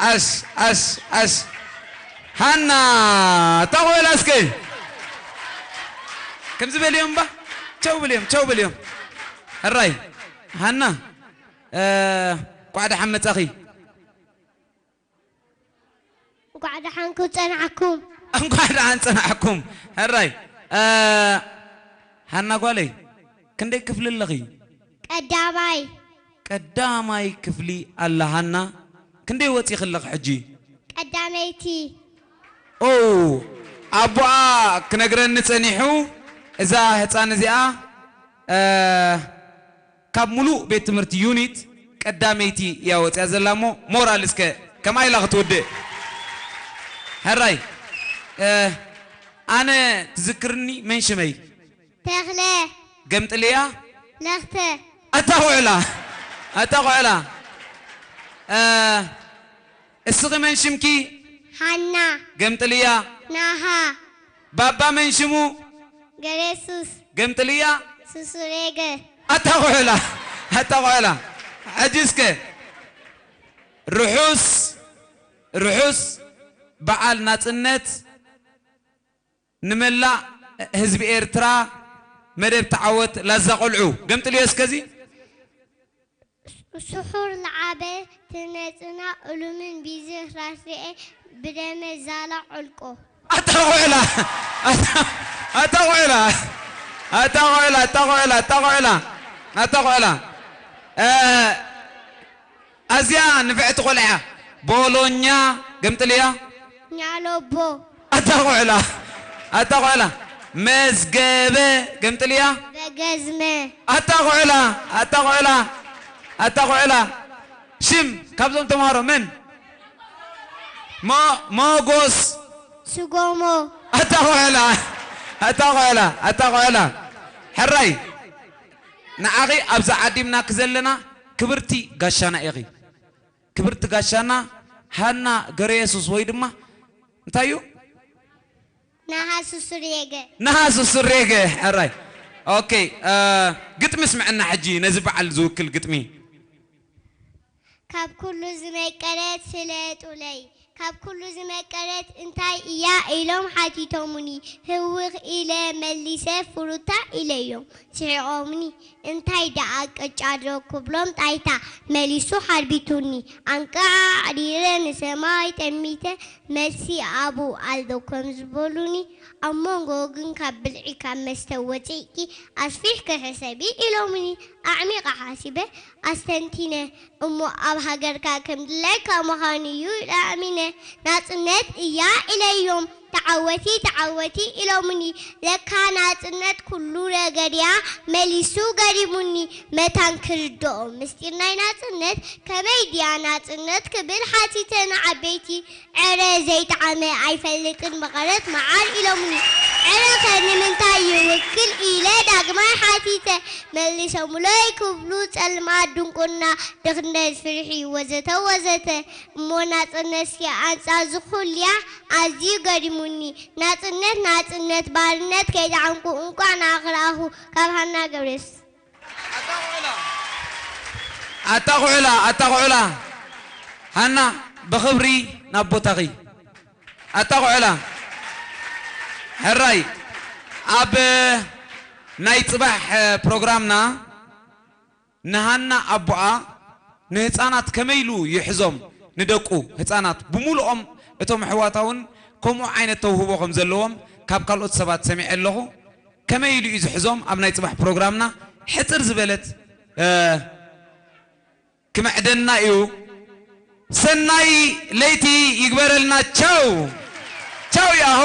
ኣሽ ኣሽ ኣሽ። ሃና፣ ተቆላ እስከ። ከምዚ በልዮም እባ። ቸው በልዮም፣ ቸው በልዮም። ሕራይ። ሃና፣ እ፣ እንኳዕ ደሓን መጻኺ። እንኳዕ ደሓን ክጸናዕኩም። እንኳዕ ደሓን ጸናዕኩም። ሕራይ። እ፣ ሃና ጓለይ፣ ክንደይ ክፍሊ ኣለኺ? ቀዳማይ። ቀዳማይ ክፍሊ ኣላ ሃና። ክንደይ ወጺኺ ኣለኺ ሕጂ? ቀዳመይቲ። ኦ፣ ኣቦኣ ክነግረኒ ጸኒሑ፣ እዛ ህጻን እዚኣ፣ እ፣ ካብ ሙሉእ ቤት ትምህርቲ ዩኒት ቀዳመይቲ እያ ወጽያ ዘላ እሞ፣ ሞራል እስከ ከምኣ ኢላ ክትውድእ። ሕራይ፣ እ፣ ኣነ ትዝክርኒ መን ሽመይ? ተኽለ። ገምጥልያ? ለኽተ። ኣታ ቆዕላ፣ ኣታ ቆዕላ። እ፣ እስኺ መን ሽምኪ? ሃና። ገምጥልያ? ናሃ። ባባ መን ሽሙ? ገሬሱስ። ገምጥልያ? ሱሱሬገ። ኣታ ቆዕላ፣ ኣታ ቆዕላ። ሕጂ እስከ ርሑስ፣ ርሑስ በዓል ናጽነት ንመላእ ህዝቢ ኤርትራ። መደብ ተዓወት ላዛ ቆልዑ። ገምጥልዮ እስከዚ። ስሑር ለዓበ ትነጽና እሉምን ቢዝኽ ራስኤ ብደመ ዛላ ዑልቆ። ኣታ ቆዕላ፣ ኣታ፣ ኣታ ቆዕላ፣ ኣታ ቆዕላ፣ ኣታ ቆዕላ፣ ኣታ ቆዕላ፣ ኣታ ቆዕላ። እ፣ ኣዝያ ንፍዕቲ ቆልዓ እያ። ቦሎኛ ገምጥልያ። ኛሎቦ። ኣታ ቆዕላ፣ ኣታ ቆዕላ። መዝገበ ገምጥልያ። በገዝመ። ኣታ ቆዕላ፣ ኣታ ቆዕላ፣ ኣታ ቆዕላ። ሽም ካብዞም ተምሃሮ መን? ሞ-፣ ሞጎስ። ስጎሞ። ኣታ ቆዕላ፣ ኣታ ቆዕላ፣ ኣታ ቆዕላ። ሕራይ፣ ንዓኺ ኣብዛ ዓዲምናኪ ዘለና ክብርቲ ጋሻና ኢኺ። ክብርቲ ጋሻና ሃና ገረየሱስ ወይ ድማ እንታይ እዩ? ናሃ ሱሱሬገ። ናሃ ሱሱሬገ። ሕራይ። ኦኬ፣ እ፣ ግጥሚ ስምዕና ሕጂ ነዚ በዓል ዝውክል ግጥሚ። ካብ ኩሉ ዝመቀለት ፍለጡለይ። ካብ ኩሉ ዝመቀለት እንታይ እያ ኢሎም ሓቲቶሙኒ። ህውኽ ኢለ መሊሰ ፍሩታ ኢለዮም። ስሒቖምኒ። እንታይ ደኣ ቅጫ ዶ ክብሎም ጣይታ መሊሱ ሓርቢቱኒ። ኣንቃዕ ኣዕሪረ ንሰማይ ጠሚተ መልሲ ኣብኡ ኣሎ ከም ዝበሉኒ። ኣብ መንጎ ግን ካብ ብልዒ ካብ መስተ ወፂእኪ ኣስፊሕኪ ሕሰቢ ኢሎምኒ። ኣዕሚቐ ሓሲበ ኣስተንቲነ። እሞ ኣብ ሃገርካ ከም ድላይካ ምዃኑ እዩ ኢለ ኣሚነ። ናጽነት እያ ኢለዮም። ተዓወቲ ተዓወቲ ኢሎምኒ። ለካ ናጽነት ኩሉ ነገር እያ መሊሱ ገሪሙኒ። መታን ክርድኦ ምስጢር ናይ ናጽነት ከመይ ድያ ናጽነት ክብል ሓቲተ ንዓበይቲ። ዕረ ዘይጠዓመ ኣይፈልጥን መቐረት መዓር ኢሎምኒ። ዕረ ከ ንምንታይ ይውክል ኢለ ዳግማይ ሓቲተ። መሊሶምለይ ክብሉ ጸልማት ድንቁርና ድኽነት ፍርሒ ወዘተ ወዘተ። እሞ ናጽነትሲ ኣንጻር ዝኹልያ ኣዝዩ ገሪሙኒ። ናጽነት ናጽነት ባርነት ከይጠዓምኩ እንቋዕ ንኣኽርኣኹ ካብ ሃና ገብሬስ። ኣታ ቆዕላ፣ ኣታ ቆዕላ፣ ኣታ ቆዕላ። ሃና ብኽብሪ ናብ ቦታኺ። ኣታ ቆዕላ። ሕራይ፣ ኣብ ናይ ጽባሕ ፕሮግራምና ንሃና ኣቦኣ ንህፃናት ከመይ ኢሉ ይሕዞም ንደቁ? ህፃናት ብምሉኦም እቶም ኣሕዋታ እውን ከምኡ ዓይነት ተውህቦ ከም ዘለዎም ካብ ካልኦት ሰባት ሰሚዐ ኣለኹ። ከመይ ኢሉ እዩ ዝሕዞም? ኣብ ናይ ፅባሕ ፕሮግራምና ሕፅር ዝበለት፣ እ፣ ክምዕደና እዩ። ሰናይ ለይቲ ይግበረልና። ቻው ቻው ያሆ።